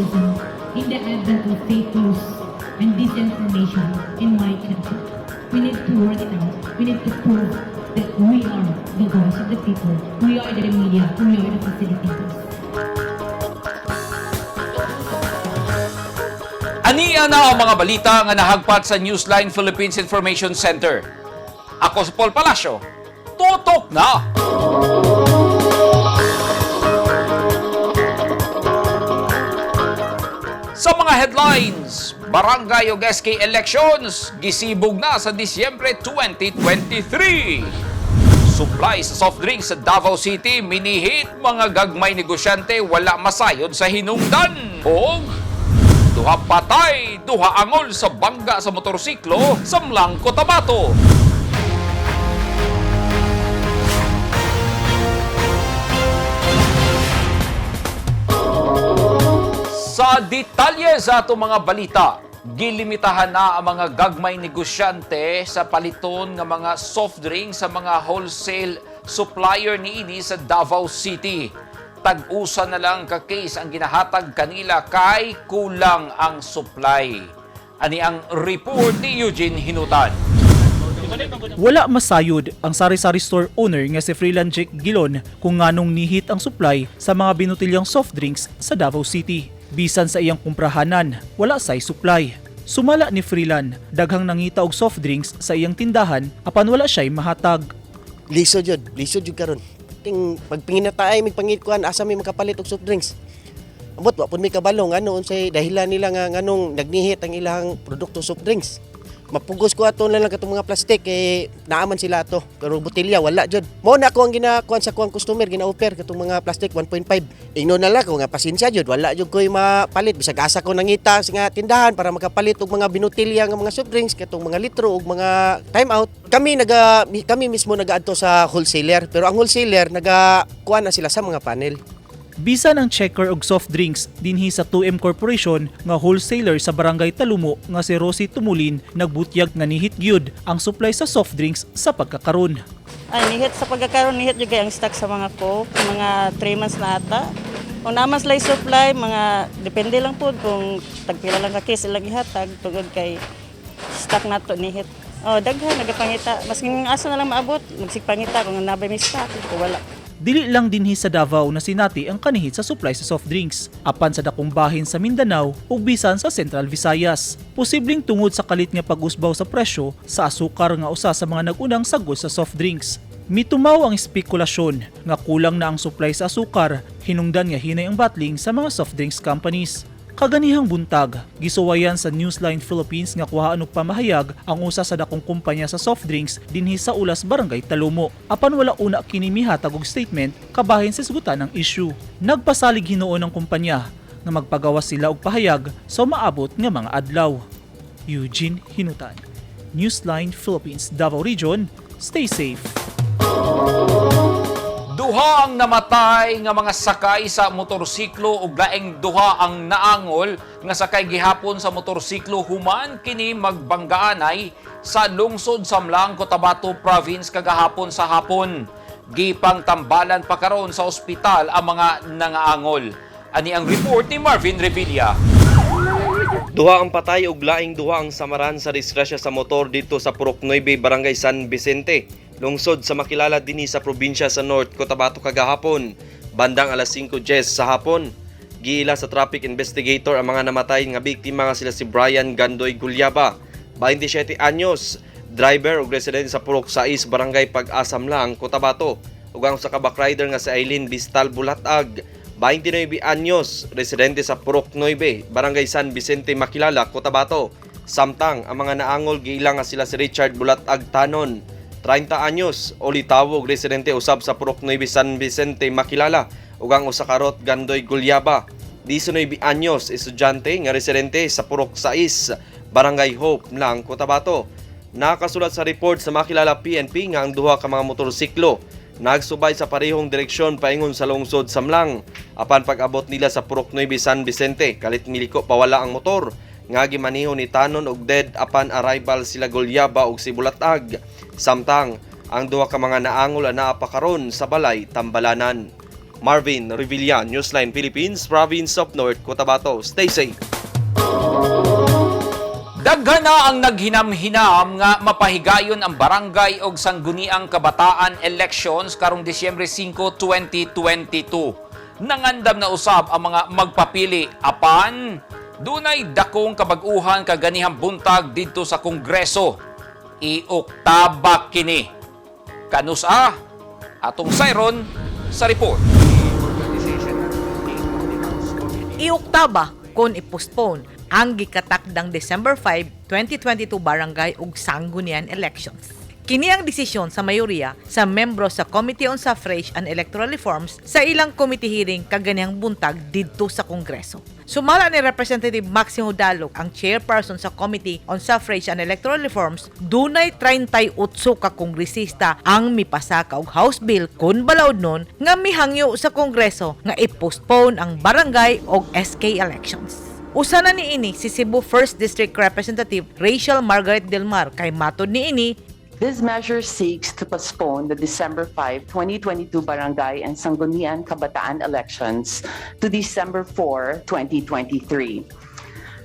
journalism in the advent of fake news and disinformation in my country. We need to work it out. We need to prove that we are the voice of the people. We are the media. We are the facilitators. Ania na ang mga balita nga nahagpat sa Newsline Philippines Information Center. Ako si Paul Palacio. Tutok na! Sa mga headlines, Barangay ug SK elections gisibog na sa Disyembre 2023. Supply sa soft drinks sa Davao City minihit, mga gagmay negosyante wala masayod sa hinungdan. Og duha patay, duha angol sa bangga sa motorsiklo sa Mlang, Cotabato. Sa detalye sa atong mga balita, gilimitahan na ang mga gagmay negosyante sa paliton nga mga soft drink sa mga wholesale supplier niini sa Davao City. Tag-usa na lang ka case ang ginahatag kanila kay kulang ang supply. Ani ang report ni Eugene Hinutan. Wala masayod ang sari-sari store owner nga si Freeland Jake Gilon kung nganong nihit ang supply sa mga binutilyang soft drinks sa Davao City. Bisan sa iyang kumprahanan, wala say supply. Sumala ni Freeland, daghang nangita og soft drinks sa iyang tindahan apan wala siya'y mahatag. Lisod jud, lisod jud karon. Ting pagpingin na taay mig pangit kuan asa may makapalit og soft drinks. Ambot wa pud may kabalo ngano unsay dahilan nila nga nganong nagnihit ang ilang produkto soft drinks. Mapugos ko ato na lang katong mga plastic eh naaman sila ato pero botelya wala jud. Mao na ako ang ginakuan sa kuang customer gina-offer katong mga plastic 1.5. Ingnon na lang ko nga pasensya jud, wala jud koy mapalit bisag asa ko nangita sa nga tindahan para makapalit og mga binutilya nga mga soft drinks katong mga litro og mga time out. Kami mismo nagaadto sa wholesaler pero ang wholesaler naga kuan na sila sa mga panel. Bisan ang checker og soft drinks dinhi sa 2M Corporation nga wholesaler sa Barangay Talumo nga si Rosie Tumulin nagbutyag nga nihit gyud ang supply sa soft drinks sa pagkakaron. Ay, nihit sa pagkakaroon, nihit juga ang stock sa mga Coke, mga 3 months na ata. Kung naman sila supply, mga depende lang po kung tagpila lang ka case ilang ihatag tungod kay stock nato nihit. Oh, daghan nagapangita. Masking asa na lang maabot, magsigpangita kung nabay may stock o wala. Dili lang dinhi sa Davao na sinati ang kanihit sa supply sa soft drinks, apan sa dakong bahin sa Mindanao ug bisan sa Central Visayas. Posibleng tungod sa kalit nga pag-usbaw sa presyo sa asukar nga usa sa mga nag-unang sagol sa soft drinks. Mitumaw ang espekulasyon nga kulang na ang supply sa asukar, hinungdan nga hinay ang bottling sa mga soft drinks companies. Kaganihang buntag, gisuwayan sa Newsline Philippines nga kuhaan og pamahayag ang usa sa dakong kumpanya sa soft drinks dinhi sa Ulas, Barangay Talumo. Apan wala una kini mihatag og statement kabahin sa hisgutan ng issue. Nagpasalig hinuon ang kumpanya nga magpagawas sila og pahayag sa maabot nga mga adlaw. Eugene Hinutan, Newsline Philippines, Davao Region. Stay safe. Duha ang namatay nga mga sakay sa motorsiklo ug laing duha ang naangol nga sakay gihapon sa motorsiklo human kini magbanggaanay sa lungsod sa Mlang, Cotabato Province kagahapon sa hapon. Gipang tambalan pa karon sa ospital ang mga nangaangol. Ani ang report ni Marvin Revilla. Duha ang patay ug laing duha ang samaran sa disgrasya sa motor dito sa Purok 9, Barangay San Vicente, lungsod sa Makilala dinhi sa probinsya sa North Cotabato kagahapon, bandang alas 5:10 sa hapon. Giila sa traffic investigator ang mga namatay nga biktima nga sila si Brian Gandoy Gulyaba, 27 anyos, driver ug residente sa Purok 6, Barangay Pag-asa, Mlang, Cotabato. Ug ang usa ka backrider nga si Eileen Bistal Bulatag, 29 anyos, residente sa Purok 9, Barangay San Vicente, Makilala, Cotabato. Samtang ang mga naangol giila nga sila si Richard Bulatag Tanon, 30 anyos, olitawog residente usab sa Purok 9, San Vicente, Makilala, ug ang usa ka Rot Gandoy Gulyaba, 19 anyos, estudyante nga residente sa Purok 6, Barangay Hope, Mlang, Cotabato. Nakasulat sa report sa Makilala PNP nga ang duha ka mga motorsiklo nagsubay sa parehong direksyon paingon sa lungsod sa Mlang. Apan pag-abot nila sa Purok 9, San Vicente, kalit miliko pawala ang motor nga gimaniho ni Tanon og dead apan arrival sila Gulyaba og si Bulatag. Samtang ang duha ka mga naangol naa pa karon sa balay tambalanan. Marvin Revilla, Newsline Philippines, Province of North Cotabato. Stay safe. Daghan na ang naghinam-hinam nga mapahigayon ang barangay og sangguniang kabataan elections karong Disyembre 5, 2022. Nangandam na usab ang mga magpapili apan dunay dakong kabag-uhan kaganihang buntag didto sa Kongreso. Ioktaba kini. Kanusa? Atong sayron sa report. Ioktaba kon i-postpone ang gikatakdang December 5, 2022 barangay ug sanggunian elections. Kini ang desisyon sa mayoriya sa membro sa Committee on Suffrage and Electoral Reforms sa ilang committee hearing kaganihang buntag didto sa Kongreso. Sumala ni Representative Maximo Dalok, ang chairperson sa Committee on Suffrage and Electoral Reforms, dunay 38 ka kongresista ang mipasaka og House Bill kun balaod nun nga mihangyo sa Kongreso nga i-postpone ang barangay og SK elections. Usa na niini si Cebu 1st District Representative Rachel Margaret Del Mar kay matod niini. This measure seeks to postpone the December 5, 2022 Barangay and Sangguniang Kabataan elections to December 4, 2023.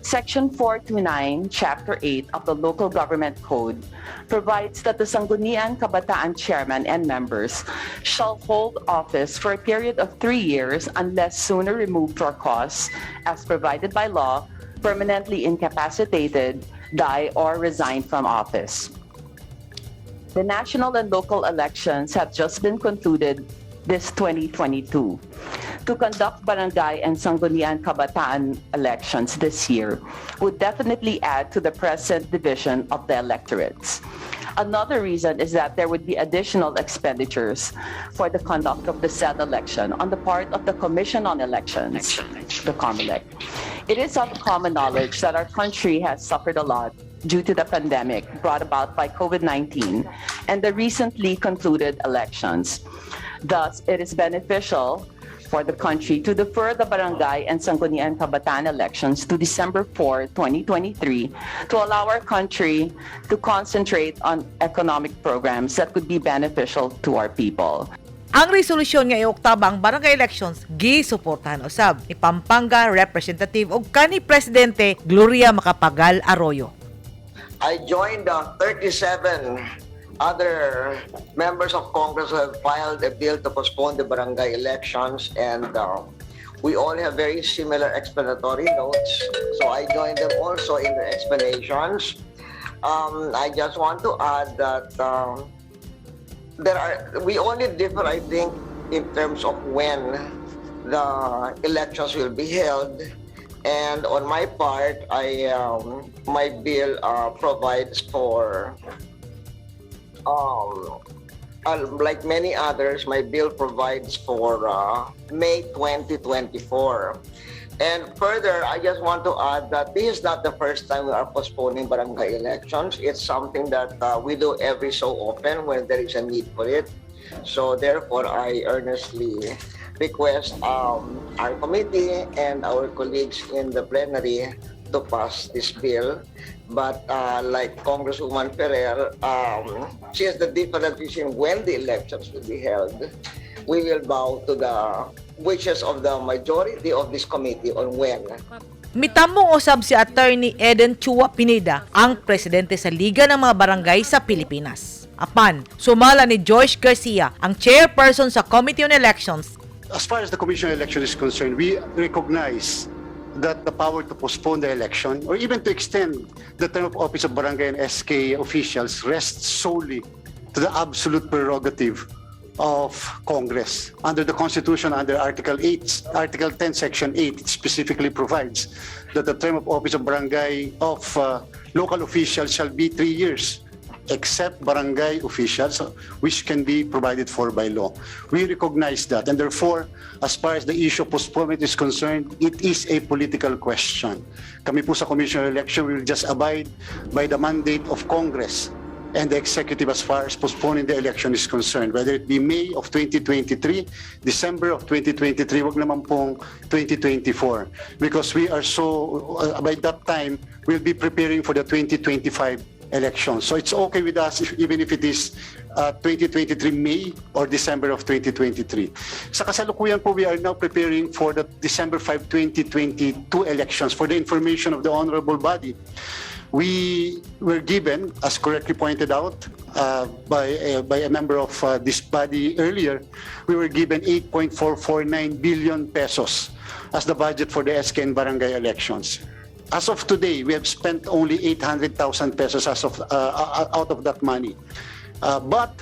Section 429, Chapter 8 of the Local Government Code provides that the Sangguniang Kabataan chairman and members shall hold office for a period of 3 years unless sooner removed for cause, as provided by law, permanently incapacitated, die, or resign from office. The national and local elections have just been concluded this 2022. To conduct barangay and Sangguniang Kabataan elections this year would definitely add to the present division of the electorates. Another reason is that there would be additional expenditures for the conduct of the said election on the part of the Commission on Elections, the COMELEC. It is of common knowledge that our country has suffered a lot due to the pandemic brought about by COVID-19 and the recently concluded elections. Thus, it is beneficial for the country to defer the barangay and Sangguniang Kabataan elections to December 4, 2023 to allow our country to concentrate on economic programs that could be beneficial to our people. Ang resolusyon nga ioktaba ang barangay elections gisuportahan usab ni Pampanga Representative ug kanhi Presidente Gloria Macapagal Arroyo. I joined the 37 other members of Congress who have filed a bill to postpone the barangay elections, and we all have very similar explanatory notes. So I joined them also in their explanations. I just want to add that there are we only differ, I think, in terms of when the elections will be held. And on my part, I my bill provides for, like many others, my bill provides for May 2024. And further, I just want to add that this is not the first time we are postponing barangay elections. It's something that we do every so often when there is a need for it. So therefore, I earnestly request our committee and our colleagues in the plenary to pass this bill. But like Congresswoman Ferrer, since the difference is in when the elections will be held, we will bow to the wishes of the majority of this committee on when. Mitambong usab si Attorney Eden Chua Pineda, ang presidente sa Liga ng mga Barangay sa Pilipinas. Apan, sumala ni Joyce Garcia, ang chairperson sa Committee on Elections, As far as the Commission on Election is concerned, we recognize that the power to postpone the election or even to extend the term of office of barangay and SK officials rests solely to the absolute prerogative of Congress. Under the Constitution, under Article 8, Article 10, Section 8, it specifically provides that the term of office of barangay of local officials shall be 3 years, except barangay officials, which can be provided for by law. We recognize that, and therefore, as far as the issue of postponement is concerned, it is a political question. Kami po sa Commission on Election will just abide by the mandate of Congress and the executive as far as postponing the election is concerned. Whether it be May of 2023, December of 2023, wag naman pong 2024. Because we are so, by that time, we'll be preparing for the 2025 election. So it's okay with us even if it is 2023 May or December of 2023. Sa kasalukuyan po, we are now preparing for the December 5, 2022 elections. For the information of the honorable body, we were given, as correctly pointed out by a member of this body earlier, we were given 8.449 billion pesos as the budget for the SK and barangay elections. As of today, we have spent only 800,000 pesos as of out of that money. But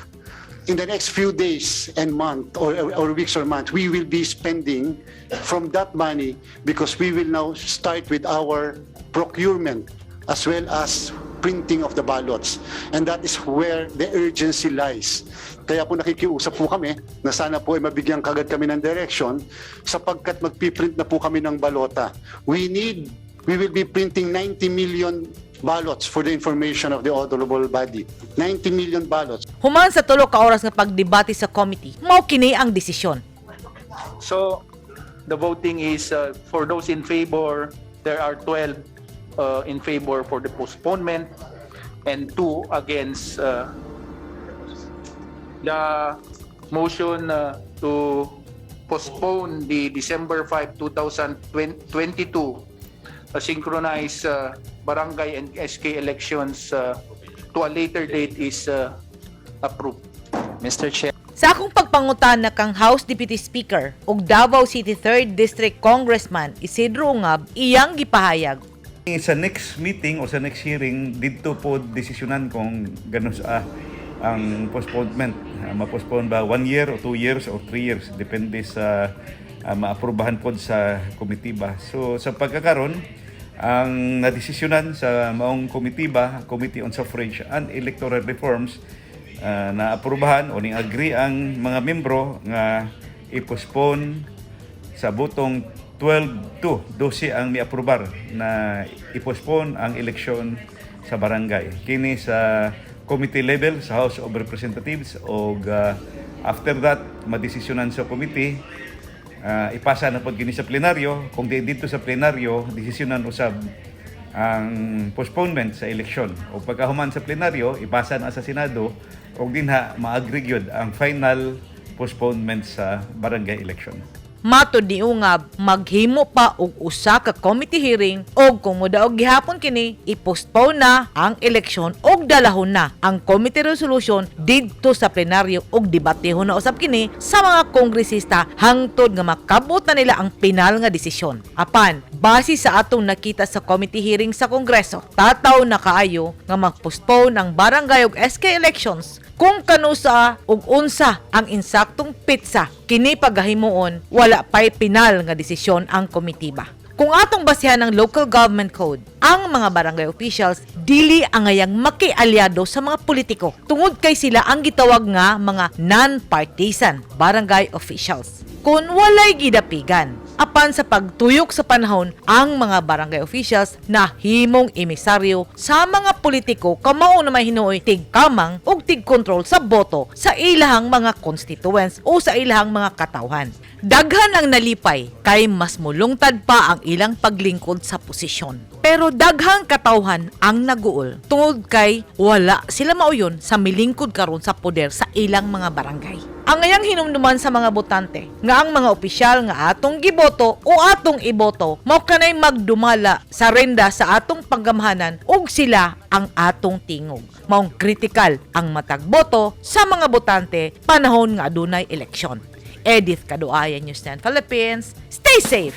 in the next few days and month or weeks or months, we will be spending from that money because we will now start with our procurement as well as printing of the ballots. And that is where the urgency lies. Kaya po nakikiusap po kami na sana po ay mabigyan kagad kami ng direction sapagkat magpiprint na po kami ng balota. We will be printing 90 million ballots, for the information of the honorable body. 90 million ballots. Human sa 3 ka oras nga pagdebate sa committee, mao kini ang desisyon. So the voting is for those in favor, there are 12 in favor for the postponement and 2 against. The motion to postpone the December 5, 2022 synchronized barangay and SK elections to a later date is approved. Mr. Chair. Sa akong pagpangutana kang House Deputy Speaker ug Davao City 3rd District Congressman Isidro Ungab, iyang gipahayag. Sa next meeting o sa next hearing, dito po desisyonan kung gano'n sa ang postponement. Ma-postpone ba 1 year o 2 years or 3 years. Depende sa maaprubahan po sa komitiba. So sa pagkakaron, ang nadesisyonan sa maong komitiba, Committee on Suffrage and Electoral Reforms, na aprubahan o ning agree ang mga membro nga i-postpone sa botong 12-2, 12 ang miaprobar na i-postpone ang eleksyon sa barangay. Kini sa committee level sa House of Representatives o after that madesisyonan sa committee, ipasa na pod kini sa plenaryo. Kung di dito sa plenaryo, desisyonan usab ang postponement sa eleksyon. O pagkahuman sa plenaryo, ipasa na sa Senado ug dinha ma-agree gyud ang final postponement sa barangay election. Matod ni Ungab, maghimo pa og usa ka committee hearing og kung modaog gihapon kini, i-postpone na ang eleksyon og dalahon na ang committee resolution didto sa plenaryo og debatehon na usab kini sa mga kongresista hangtod nga makabot na nila ang pinal nga desisyon. Apan, base sa atong nakita sa committee hearing sa Kongreso, tataw na kaayo nga mag-postpone ang barangay ug SK elections. Kung kanusa ug unsa ang insaktong petsa kini pagahimuon, wala pay pinal nga desisyon ang komitiba. Kung atong basihan ng Local Government Code, ang mga barangay officials dili angayang makialyado sa mga politiko tungod kay sila ang gitawag nga mga non-partisan barangay officials. Kung walay gidapigan, apan sa pagtuyok sa panahon, ang mga barangay officials na himong emisaryo sa mga politiko kamao na may hinuoy tigkamang ug tig-kontrol sa boto sa ilahang mga constituents o sa ilahang mga katawhan. Daghan ang nalipay kay mas mulungtad pa ang ilang paglingkod sa posisyon. Pero daghang katawhan ang naguol tungod kay wala sila mauyon sa milingkod karon sa poder sa ilang mga barangay. Ang ngayang hinumduman sa mga botante nga ang mga opisyal nga atong giboto o atong iboto mao kanay magdumala sa renda sa atong panggamhanan ug sila ang atong tingog. Maong critical ang matag boto sa mga botante panahon nga adunay eleksyon. Edith Kaduaya, News 10 Philippines. Stay safe!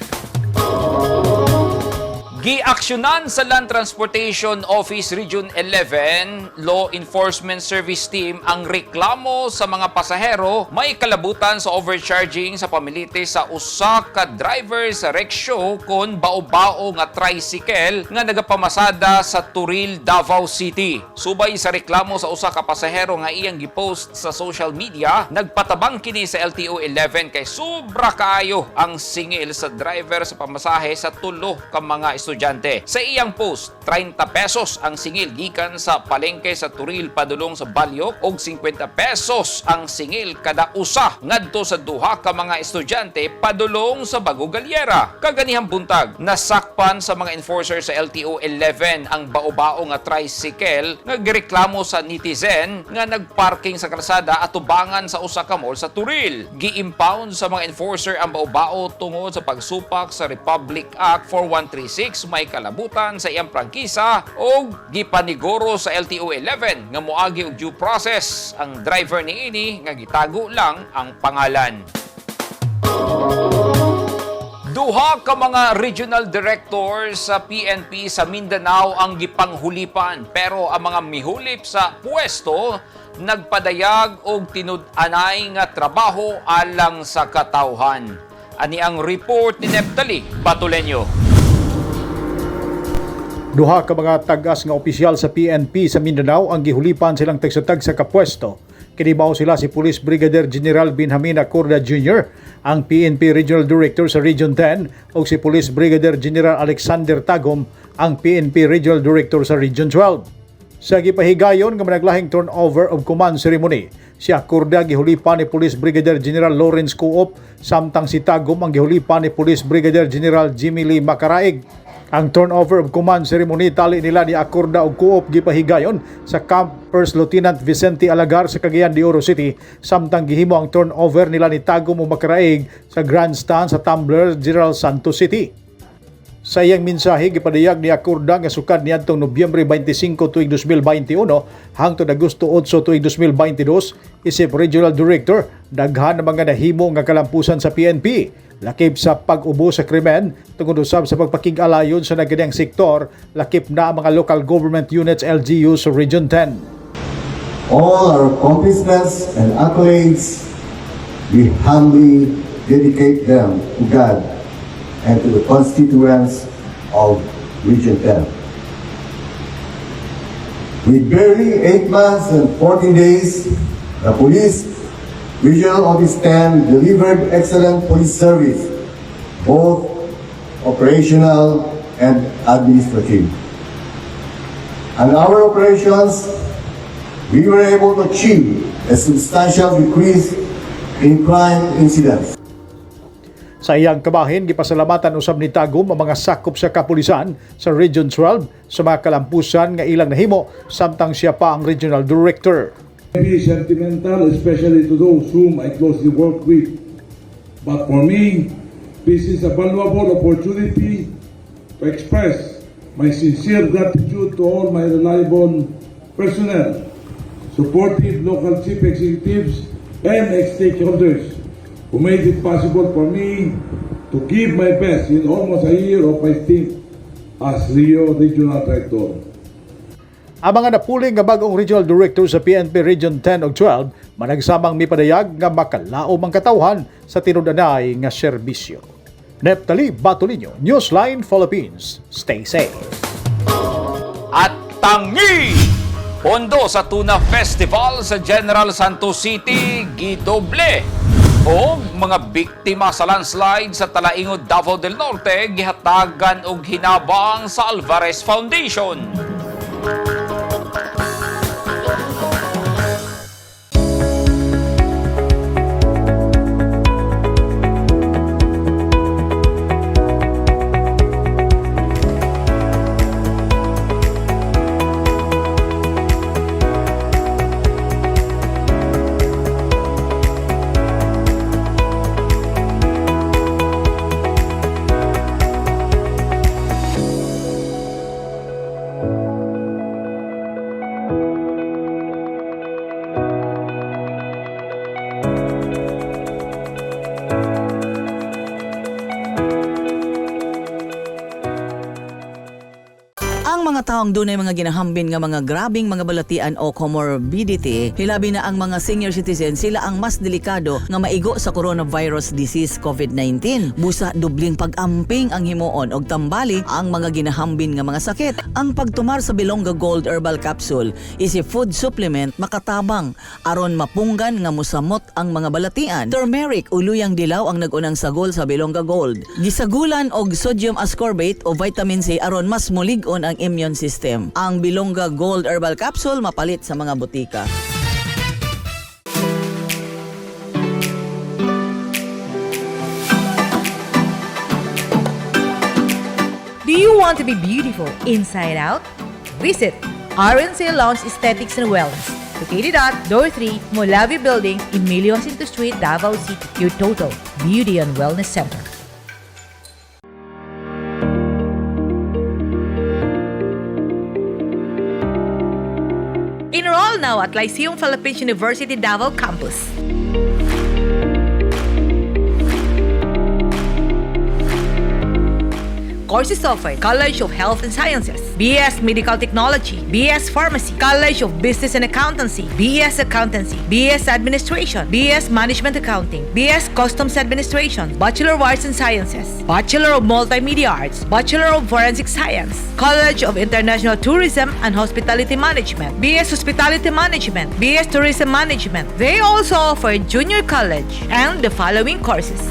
Giaksyonan sa Land Transportation Office Region 11 Law Enforcement Service Team ang reklamo sa mga pasahero may kalabutan sa overcharging sa pamilite sa usa ka driver sa rickshaw kon bao-bao nga tricycle nga nagapamasada sa Toril, Davao City. Subay sa reklamo sa usa ka pasahero nga iyang gipost sa social media, nagpatabang kini sa LTO 11 kay sobra kaayo ang singil sa driver sa pamasahe sa tulo ka mga estudyante. estudyante. Sa iyang post, 30 pesos ang singil gikan sa palengke sa Toril padulong sa Baliok og 50 pesos ang singil kada usa ngadto sa duha ka mga estudyante padulong sa Bago Galiera. Kaganihang buntag, nasakpan sa mga enforcer sa LTO 11 ang bao-bao nga tricycle nga gireklamo sa netizen nga nagparking sa kalsada atubangan sa usa ka mall sa Toril. Gi-impound sa mga enforcer ang bao-bao tungod sa pagsupak sa Republic Act 4136 may kalabutan sa iyang prangkisa og gipaniguro sa LTO 11 nga moagi og due process ang driver niini nga gitago lang ang pangalan. Duha ka mga regional director sa PNP sa Mindanao ang gipanghulipan, pero ang mga mihulip sa puwesto nagpadayag og tinud-anay nga trabaho alang sa katawhan. Ani ang report ni Neptali Batulenyo. Duha ka mga tag-as nga opisyal sa PNP sa Mindanao ang gihulipan silang tagsa-tagsa ka pwesto. Kini mao sila si Police Brigadier General Benjamin Acorda Jr., ang PNP Regional Director sa Region 10, ug si Police Brigadier General Alexander Tagom, ang PNP Regional Director sa Region 12. Sa gipahigayon nga managlahing turnover of command ceremony, si Acorda gihulipan ni Police Brigadier General Lawrence Coop, samtang si Tagom ang gihulipan ni Police Brigadier General Jimmy Lee Macaraig. Ang turnover of command ceremony tali nila ni Acorda ug Coop gipahigayon sa Camp First Lieutenant Vicente Alagar sa Cagayan de Oro City, samtang gihimo ang turnover nila ni Tagom ug Macaraig sa grandstand sa Tumbler, General Santos City. Sa iyang mensahe, gipadayag ni Acorda nga sukad niadtong Nobyembre 25 tuig 2021 hangtod Agosto 8 tuig 2022 isip Regional Director, daghan ang mga nahimo nga kalampusan sa PNP lakip sa pag-ubo sa krimen tungod usab sa pagpakig-alayon sa naganyang sektor, lakip na ang mga local government units, LGU, sa Region 10. All our accomplishments and accolades, we humbly dedicate them to God and to the constituents of Region 10. With barely 8 months and 14 days, the Police Regional Office 10 delivered excellent police service, both operational and administrative. And our operations, we were able to achieve a substantial decrease in crime incidents. Sa iyang kabahin, gipasalamatan usab ni Tagum ang mga sakop sa kapulisan sa Region 12 sa mga kalampusan nga ilang nahimo samtang siya pa ang regional director. Be sentimental, especially to those whom I closely work with. But for me, this is a valuable opportunity to express my sincere gratitude to all my reliable personnel, supportive local chief executives, and stakeholders who made it possible for me to give my best in almost a year of my stint as Rio Regional Director. Ang mga napuling nga bag-ong regional director sa PNP Region 10 ug 12 managsamang mipadayag nga makalaom ang katawhan sa tinud-anay nga serbisyo. Neptali Batulinho, Newsline Philippines. Stay safe. At tangi! Pondo sa Tuna Festival sa General Santos City gidoble. O mga biktima sa landslide sa Talaingod, Davao del Norte gihatagan og hinabang sa Alvarez Foundation. Ang mga taong dunay mga ginahambin nga mga grabing mga balatian o comorbidity, hilabi na ang mga senior citizen, sila ang mas delikado nga maigo sa coronavirus disease COVID-19. Busa dubling pag-amping ang himuon og tambali ang mga ginahambin nga mga sakit. Ang pagtumar sa Bilongga Gold Herbal Capsule is a food supplement makatabang aron mapunggan nga musamot ang mga balatian. Turmeric o luyang dilaw ang nag-unang sagol sa Bilongga Gold. Gisagulan og sodium ascorbate o vitamin C aron mas mulig-on ang immune system. Ang Bilongga Gold Herbal Capsule mapalit sa mga botika. Do you want to be beautiful inside out? Visit RNC Lounge Aesthetics and Wellness, located at Door 3, Molavi Building, Emilio Jacinto Street, Davao City. Your total beauty and wellness center. Enroll now at Lyceum Philippines University Davao Campus. Courses offered: College of Health and Sciences, BS Medical Technology, BS Pharmacy, College of Business and Accountancy, BS Accountancy, BS Administration, BS Management Accounting, BS Customs Administration, Bachelor of Arts and Sciences, Bachelor of Multimedia Arts, Bachelor of Forensic Science, College of International Tourism and Hospitality Management, BS Hospitality Management, BS Tourism Management. They also offer junior college and the following courses.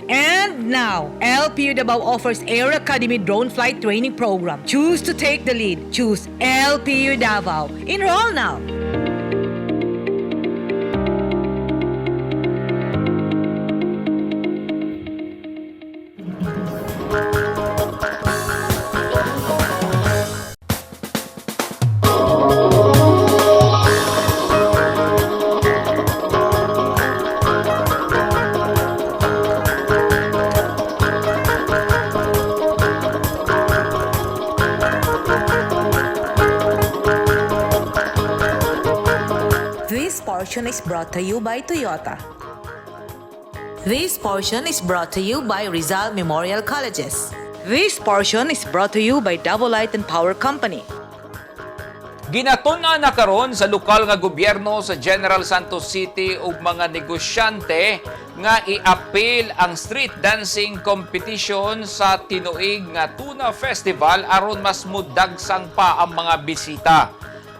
And now, LPU Davao offers Air Academy Drone Flight Training Program. Choose to take the lead. Choose LPU Davao. Enroll now. This portion is brought to you by Toyota. This portion is brought to you by Rizal Memorial Colleges. This portion is brought to you by Davao Light and Power Company. Ginatun-an na karon sa lokal nga gobyerno sa General Santos City ug mga negosyante nga i-appeal ang street dancing competition sa tinuig nga Tuna Festival aron mas mudagsang pa ang mga bisita.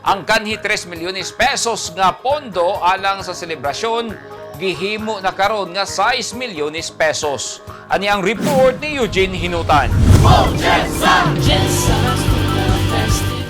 Ang kanhi 3 milyones pesos nga pondo alang sa selebrasyon gihimo na karon nga 6 milyones pesos. Ani ang report ni Eugene Hinutan.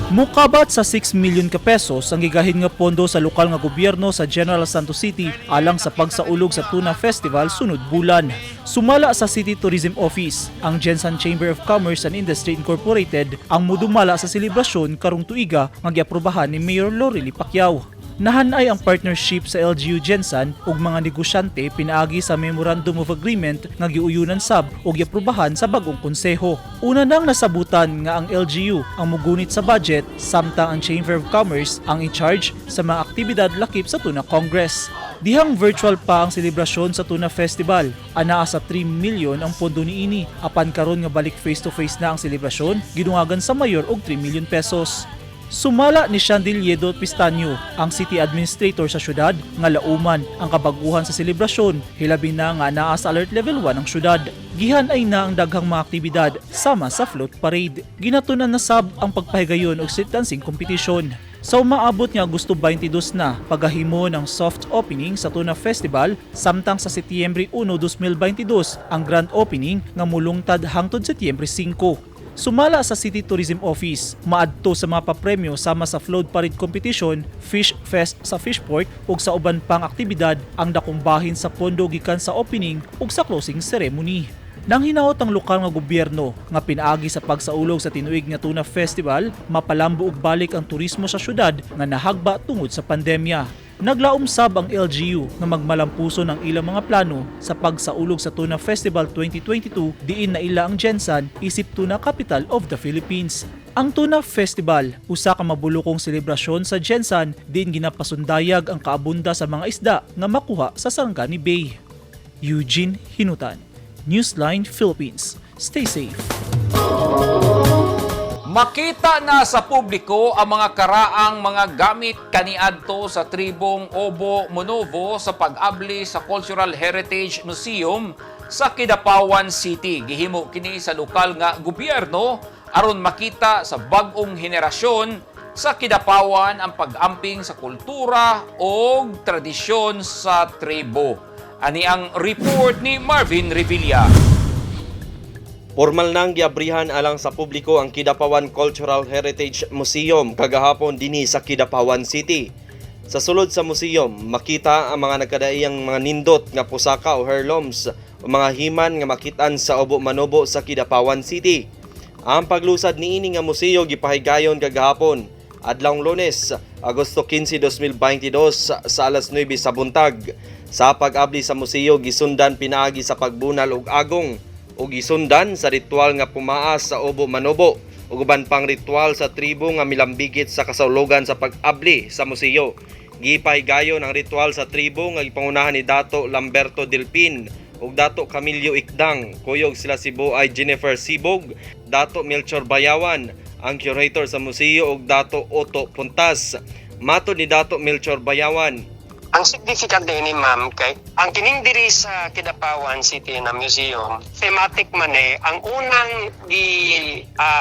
Mukabat sa 6 million ka pesos ang gigahin nga pondo sa lokal nga gobyerno sa General Santos City alang sa pagsaulog sa Tuna Festival sunod bulan. Sumala sa City Tourism Office, ang Gensan Chamber of Commerce and Industry Incorporated ang mudumala sa selebrasyon karong tuiga nga giaprobahan ni Mayor Lorely Pacquiao. Nahanay ang partnership sa LGU Gensan ug mga negosyante pinaagi sa Memorandum of Agreement nga giuyunan sab ug giaprobahan sa bagong konseho. Una nang nasabutan nga ang LGU ang mugunit sa budget samtang ang Chamber of Commerce ang in charge sa mga aktibidad lakip sa Tuna Congress. Dihang virtual pa ang selebrasyon sa Tuna Festival. Anaa sa 3 million ang pondo niini apan karon nga balik face to face na ang selebrasyon, gidungagan sa mayor og 3 million pesos. Sumala ni Chandiliedo Pistanyo, ang city administrator sa syudad, nga lauman ang kabaguhan sa selebrasyon, hilabi na nga naa sa alert level 1 ang syudad. Gihan ay na ang daghang mga aktibidad sama sa float parade. Ginatunan na sab ang pagpahigayon og street dancing competition. Sa umaabot nga Agosto 22 na paghahimo ng soft opening sa Tuna Festival samtang sa Setyembre 1, 2022 ang grand opening nga mulungtad hangtod Setyembre 5. Sumala sa City Tourism Office, maadto sa mga papremyo sama sa Float Parade Competition, Fish Fest sa Fishport ug sa uban pang aktibidad ang dakong bahin sa pondo gikan sa opening ug sa closing ceremony. Nang hinaot ang lokal nga gobyerno nga pinaagi sa pagsaulog sa tinuig nga Tuna Festival, mapalambo og balik ang turismo sa syudad nga nahagba tungod sa pandemya. Naglaom sab ang LGU nga magmalampuso ng ilang mga plano sa pagsaulog sa Tuna Festival 2022 diin na ila ang Gensan isip tuna capital of the Philippines. Ang Tuna Festival, usa ka mabulukong selebrasyon sa GenSan diin ginapasundayag ang kaabunda sa mga isda nga makuha sa Sarangani Bay. Eugene Hinutan, Newsline Philippines. Stay safe. Makita na sa publiko ang mga karaang mga gamit kaniadto sa tribong Obo Monovo sa pag-abli sa Cultural Heritage Museum sa Kidapawan City. Gihimo kini sa lokal nga gobyerno aron makita sa bag-ong henerasyon sa Kidapawan ang pag-amping sa kultura o tradisyon sa tribo. Ani ang report ni Marvin Revilla. Formal nang giabrihan alang sa publiko ang Kidapawan Cultural Heritage Museum kagahapon dinhi sa Kidapawan City. Sa sulod sa museum, makita ang mga nagkadaiyang mga nindot nga pusaka o heirlooms o mga himan nga makitaan sa Obo Manobo sa Kidapawan City. Ang paglusad niini nga museo gipahigayon kagahapon, adlawng Lunes, Agosto 15, 2022 sa alas 9 sa buntag. Sa pag-abli sa museo gisundan pinaagi sa pagbunal og agong ug gisundan sa ritual nga pumaas sa Obo Manobo ug uban pang ritual sa tribo nga milambigit sa kasaulogan sa pag-abli sa museo. Gipahigayon ang ritual sa tribo nga gipangunahan ni Dato Lamberto Delpin ug Dato Camillo Ikdang, kuyog sila si Buay Jennifer Sibog, Dato Melchor Bayawan, ang curator sa museo ug Dato Otto Puntas. Matod ni Dato Melchor Bayawan, Ang significant din ni ma'am kay ang kining diri sa Kidapawan City na museum, thematic man eh ang unang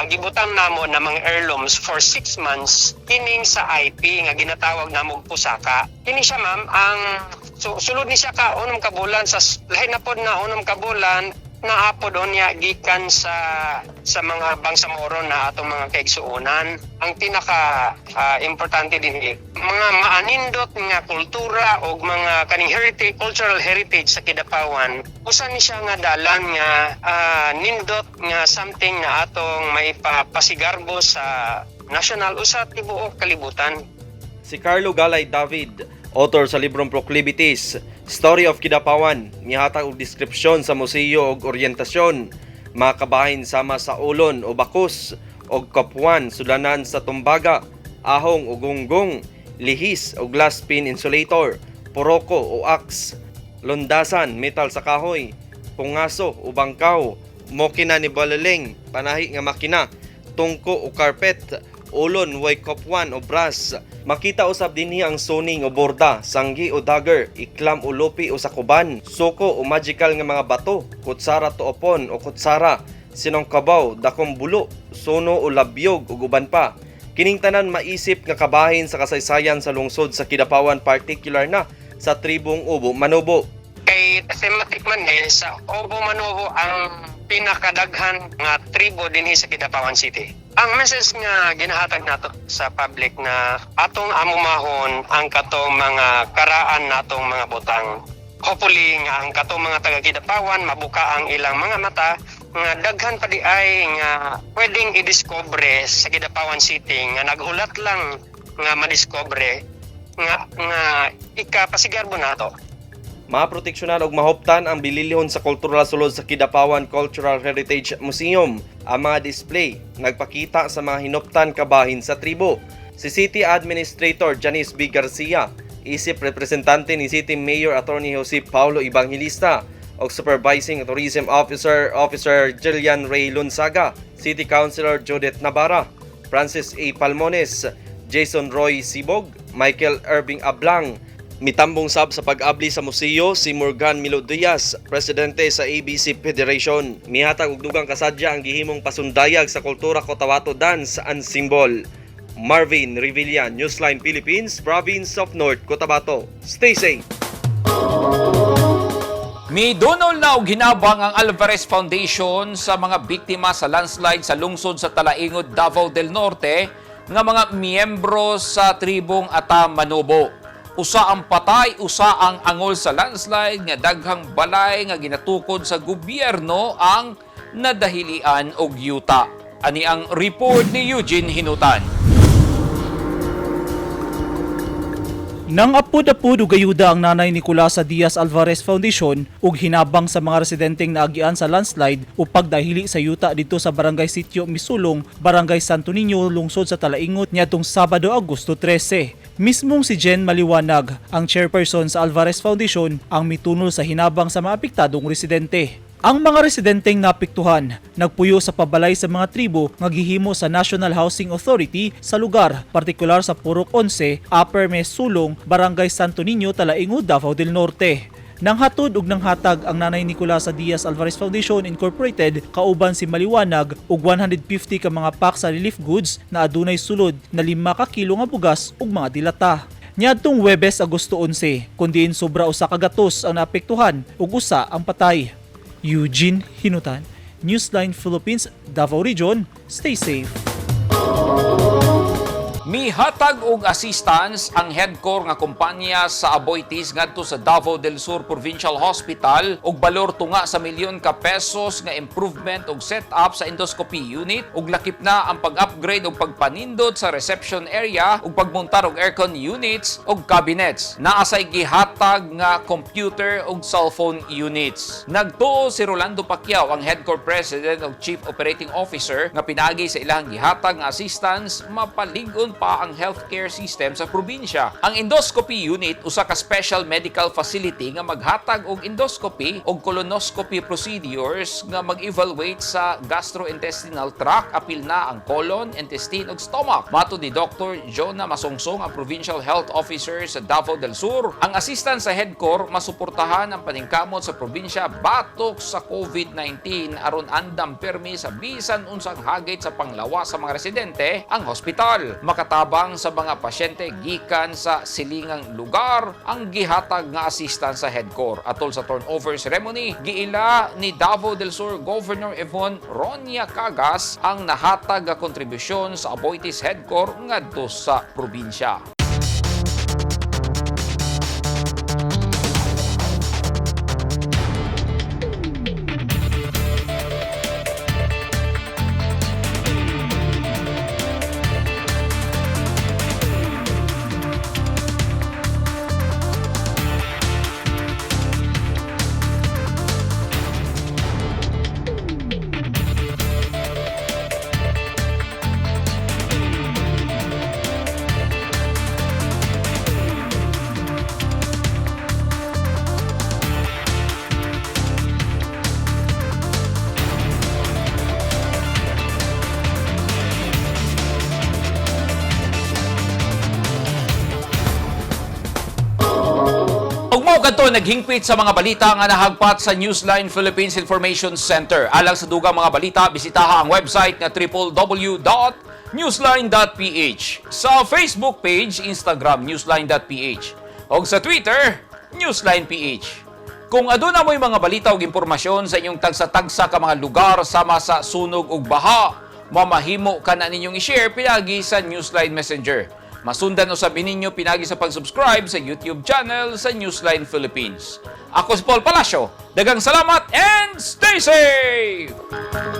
gibutang namo na mga heirlooms for 6 months kining sa IP nga ginatawag namo og pusaka. Kini siya, ma'am, ang sulod ni siya ka 6 ka bulan sa lahi na pod na 6 ka bulan naapod niya gikan sa mga Bangsamoro na atong mga kaigsuonan. Ang pinaka importante din eh, mga maanindot nga kultura o mga kaning heritage, cultural heritage sa Kidapawan, usa ni siya nga dalan nga nindot nga something na atong maipapasigarbo sa national usa tibuok kalibutan. Si Carlo Galay David, author sa librong Proclivities, Story of Kidapawan, mihatag og deskripsyon sa museo og oryentasyon, mga kabahin sama sa ulon o bakus, og kapuan sulanan sa tumbaga, ahong o gunggong, lihis o glass pin insulator, poroko o axe, lundasan, metal sa kahoy, pungaso o bangkaw, mokina ni balaling, panahi nga makina, tungko o carpet, ulon way kopwan o brass. Makita usab dinhi ang suning o borda, sanggi o dagger, iklam o lupi o sakuban, suko o magical nga mga bato, kutsara tuopon o kutsara, sinongkabaw, dakong bulo, suno o labyog ug uban pa. Kining tanan maisip nga kabahin sa kasaysayan sa lungsod sa Kidapawan, particular na sa tribong Ubo Manobo. Kay thematic man eh sa Obo Manobo ang pinakadaghan nga tribo dinhi sa Kidapawan City. Ang message nga ginahatag nato sa public na atong amumahon ang katong mga karaan natong mga butang. Hopefully nga ang katong mga taga Kidapawan mabuka ang ilang mga mata nga daghan pa di ay nga pwedeng i-discover sa Kidapawan City nga naghulat lang nga madiscover nga nga ikapasigarbo nato. Maproteksyonan og mahuptan ang bililhon sa kultura sulod sa Kidapawan Cultural Heritage Museum. Ang mga display nagpakita sa mga hinuptan kabahin sa tribo. Si City Administrator Janice B. Garcia, isip representante ni City Mayor Attorney Jose Paulo Evangelista ug Supervising Tourism Officer Officer Jillian Ray Lunsaga, City Councilor Judith Navarra, Francis A. Palmones, Jason Roy Sibog, Michael Irving Ablang. Mitambong sab sa pag-abli sa museo si Morgan Milo Diaz, presidente sa ABC Federation. Mihatag og dugang kasadya ang gihimong pasundayag sa kultura Cotabato Dance and Symbol. Marvin Revilla, Newsline Philippines, Province of North Cotabato. Stay safe. Midunol na og hinabang ang Alvarez Foundation sa mga biktima sa landslide sa lungsod sa Talaingod, Davao del Norte nga mga miyembro sa tribong Ata Manobo. Usa ang patay, usa ang angol sa landslide nga daghang balay nga ginatukod sa gobyerno ang nadahilian og yuta. Ani ang report ni Eugene Hinutan. Nang apod-apod og ayuda ang Nanay Nicolasa Diaz Alvarez Foundation ug hinabang sa mga residenteng naagian sa landslide o pagdahili sa yuta didto sa Barangay Sitio Misulong, Barangay Santo Niño, lungsod sa Talaingot niadtong Sabado, Agosto 13. Mismong si Jen Maliwanag, ang chairperson sa Alvarez Foundation, ang mitunol sa hinabang sa maapektadong residente. Ang mga residenteng naapektuhan nagpuyo sa pabalay sa mga tribo nga gihimo sa National Housing Authority sa lugar, partikular sa Purok 11, Upper Mesulong, Barangay Santo Niño, Talaingod, Davao del Norte. Nanghatod og nanghatag ang Nanay Nicolasa Diaz Alvarez Foundation Incorporated kauban si Maliwanag og 150 ka mga pack sa relief goods na adunay sulod na 5 ka kilo nga bugas ug mga dilata. Niadtong Webes, Agosto 11, kun diin sobra 1 ka gatos ang naapektuhan ug usa ang patay. Eugene Hinutan, Newsline Philippines, Davao Region. Stay safe. Mihatag og assistance ang Hedcor nga kumpanya sa Aboitiz ngadto sa Davao del Sur Provincial Hospital og balor tunga sa milyon ka pesos nga improvement og setup sa endoscopy unit ug lakip na ang pag-upgrade og pagpanindot sa reception area ug pagmontar og aircon units ug cabinets. Naa say gihatag nga computer ug cellphone units. Nagtuo si Rolando Pacquiao, ang Hedcor President ug Chief Operating Officer, nga pinaagi sa ilang gihatag nga assistance mapalig-on pa ang healthcare system sa probinsya. Ang endoscopy unit usa ka special medical facility nga maghatag og endoscopy og colonoscopy procedures nga mag-evaluate sa gastrointestinal tract, apil na ang colon, intestine ug stomach. Matud ni Dr. Jonah Masongsong, ang Provincial Health Officer sa Davao del Sur, ang assistance sa Hedcor masuportahan ang paningkamot sa probinsya batok sa COVID-19 aron andam permi sa bisan unsang hagit sa panglawas sa mga residente ang hospital. Makatabang sa mga pasyente gikan sa silingang lugar ang gihatag nga assistance sa Hedcor. Atol sa turnover ceremony, giila ni Davao del Sur Governor Yvonne Ronia Cagas ang nahatag nga kontribusyon sa Aboitiz Hedcor ngadto sa probinsya. Ug mao kadto naghingpit sa mga balita nga nahagpat sa Newsline Philippines Information Center. Alang sa dugang mga balita, bisitaha ang website nga www.newsline.ph. Sa Facebook page, Instagram, newsline.ph. O sa Twitter, newsline.ph. Kung aduna mo'y mga balita ug impormasyon sa inyong tagsa-tagsa ka mga lugar sama sa sunog ug baha, mamahimo ka na ninyong i-share pinagi sa Newsline Messenger. Masundan usab ninyo pinagi sa pag-subscribe sa YouTube channel sa Newsline Philippines. Ako si Paul Palacio. Daghang salamat and stay safe!